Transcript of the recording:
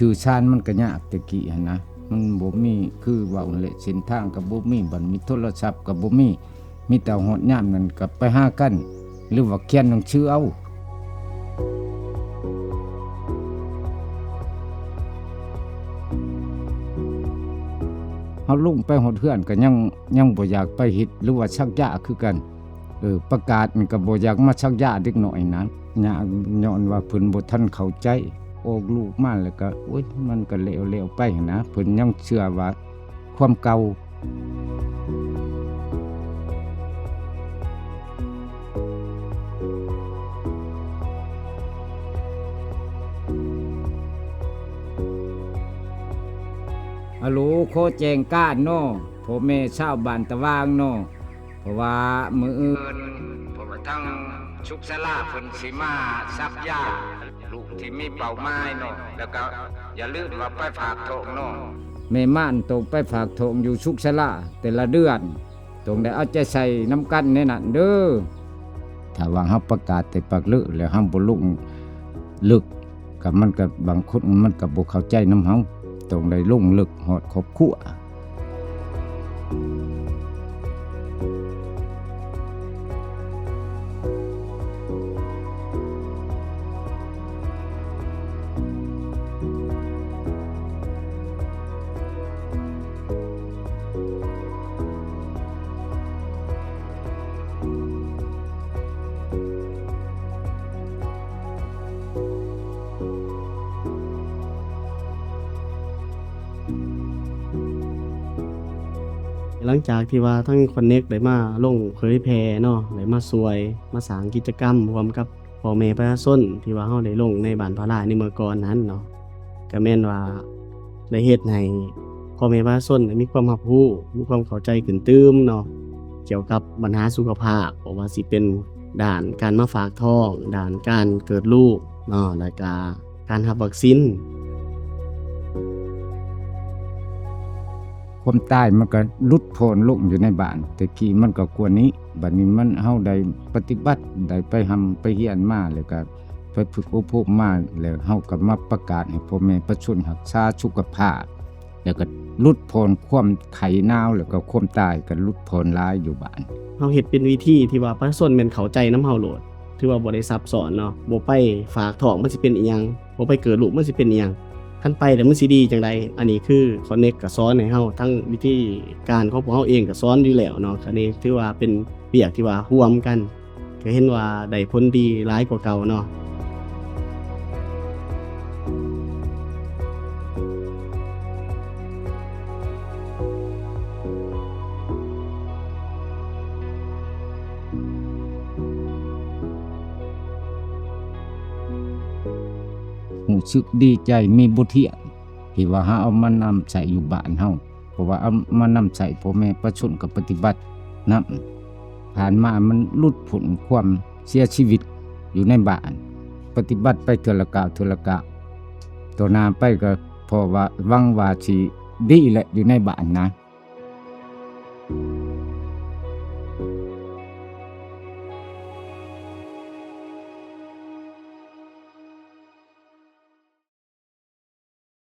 ສື່ສານມັນກໍຍາກແຕ່ກີ້ຫັ້ນນະ ມັນບໍ່ມີຄືເວົ້າຫັ້ນແຫຼະ ເສັ້ນທາງກໍບໍ່ມີ ບັດມີໂທລະສັບກໍບໍ່ມີ ມີແຕ່ຮອດຍາມນັ້ນກໍໄປຫາກັນ ຫຼືວ່າຂຽນໜັງສືເອົາ. ເຮົາລົງໄປຮອດເຮືອນກໍຍັງ ຍັງບໍ່ຢາກໄປເຮັດ ຫຼືວ່າສັກຢາຄືກັນ. ເອີ ປະກາດນີ້ກໍບໍ່ຢາກມາສັກຢາເດັກນ້ອຍນະ ຍາກຍ້ອນວ່າເພິ່ນບໍ່ທັນເຂົ້າໃຈ. ອອກລູກມາແລ້ວກໍ ໂອ້ຍ ມັນກໍແລ້ວໆໄປຫັ້ນນະ ເພິ່ນຍັງເຊື່ອວ່າຄວາມເກົ່າ. ອາໂຫຼ ຂໍແຈ້ງການເນາະ ພໍ່ແມ່ຊາວບ້ານຕະຫວ່າງເນາະ ເພາະວ່າມື້ອື່ນ ເພາະວ່າທາງສຸກສາລາເພິ່ນຊິມາສັກຢາລູກທີ່ມີເປົ້າໝາຍເນາະ ແລ້ວກໍຢ່າລືມວ່າໄປຝາກທ້ອງເນາະ ແມ່ມ່ານຕ້ອງໄປຝາກທ້ອງຢູ່ສຸກສາລາແຕ່ລະເດືອນ ຕ້ອງໄດ້ເອົາໃຈໃສ່ນຳກັນໃນນັ້ນເດີ້. ຖ້າວ່າເຮົາປະກາດແຕ່ປາກເລີ ແລ້ວເຮົາບໍ່ລົງເລິກ ກໍມັນກໍ ບາງຄົນມັນກໍບໍ່ເຂົ້າໃຈນຳເຮົາ ຕ້ອງໄດ້ລົງເລິກຮອດຄອບຄົວ. ຫຼັງຈາກທີ່ວ່າທາງຄອນເນັກໄດ້ມາລົງເຜີຍແຜ່ເນາະ ໄດ້ມາຊ່ວຍ ມາສ້າງກິດຈະກຳຮ່ວມກັບພໍ່ແມ່ປະຊາຊົນ ທີ່ວ່າເຮົາໄດ້ລົງໃນບ້ານພາລາໃນເມື່ອກ່ອນນັ້ນເນາະ ກໍແມ່ນວ່າໄດ້ເຮັດໃຫ້ພໍ່ແມ່ປະຊາຊົນໄດ້ມີຄວາມຮັບຮູ້ ມີຄວາມເຂົ້າໃຈຂຶ້ນຕື່ມເນາະ ກ່ຽວກັບບັນຫາສຸຂະພາບ ບໍ່ວ່າຊິເປັນດ້ານການມາຝາກທ້ອງ ດ້ານການເກີດລູກເນາະ ແລ້ວກະ ການຮັບວັກຊີນ. ຄວາມຕາຍມັນກໍຫຼຸດຜ່ອນລົງຢູ່ໃນບ້ານ ແຕ່ກີ້ມັນກໍກວ່ານີ້ ບັດນີ້ມັນ ເຮົາໄດ້ປະຕິບັດ ໄດ້ໄປຮ່ຳໄປຮຽນມາ ແລ້ວກໍໄປຝຶກອົບຮົມມາ ແລ້ວເຮົາກໍມາປະກາດໃຫ້ພໍ່ແມ່ປະຊາຊົນຮັກສາສຸຂະພາບ ແລ້ວກໍຫຼຸດຜ່ອນຄວາມໄຂ້ໜາວ ແລ້ວກໍຄວາມຕາຍກໍຫຼຸດຜ່ອນຫຼາຍຢູ່ບ້ານ. ເຮົາເຮັດເປັນວິທີທີ່ວ່າປະຊາຊົນແມ່ນເຂົ້າໃຈນຳເຮົາໂລດ ຖືວ່າບໍ່ໄດ້ຊັບຊ້ອນເນາະ ບໍ່ໄປຝາກທ້ອງມັນຊິເປັນອີ່ຫຍັງ ບໍ່ໄປເກີດລູກມັນຊິເປັນອີ່ຫຍັງ ຄັນໄປແລ້ວມັນຊິດີຈັ່ງໃດ. ອັນນີ້ຄືຄອນເນັກກໍສອນໃຫ້ເຮົາ ທັງວິທີການຂອງພວກເຮົາເອງກໍສອນຢູ່ແລ້ວເນາະ. ອັນນີ້ຖືວ່າເປັນວຽກທີ່ວ່າຮ່ວມກັນ ກໍເຫັນວ່າໄດ້ຜົນດີຫຼາຍກວ່າເກົ່າເນາະ. ຮູ້ສຶກດີໃຈ ມີບົດຮຽນທີ່ວ່າເຮົາເອົາມານຳໃຊ້ຢູ່ບ້ານເຮົາ ເພາະວ່າເອົາມານຳໃຊ້ພໍ່ແມ່ປະຊາຊົນກໍປະຕິບັດນຳ. ຜ່ານມາມັນຫຼຸດພົ້ນຄວາມເສຍຊີວິດຢູ່ໃນບ້ານ ປະຕິບັດໄປເທື່ອລະກ້າວ ເທື່ອລະກ້າວ ຕໍ່ໜ້າໄປກໍເພາະວ່າຫວັງວ່າຊິດີແຫຼະ ຢູ່ໃນບ້ານນະ.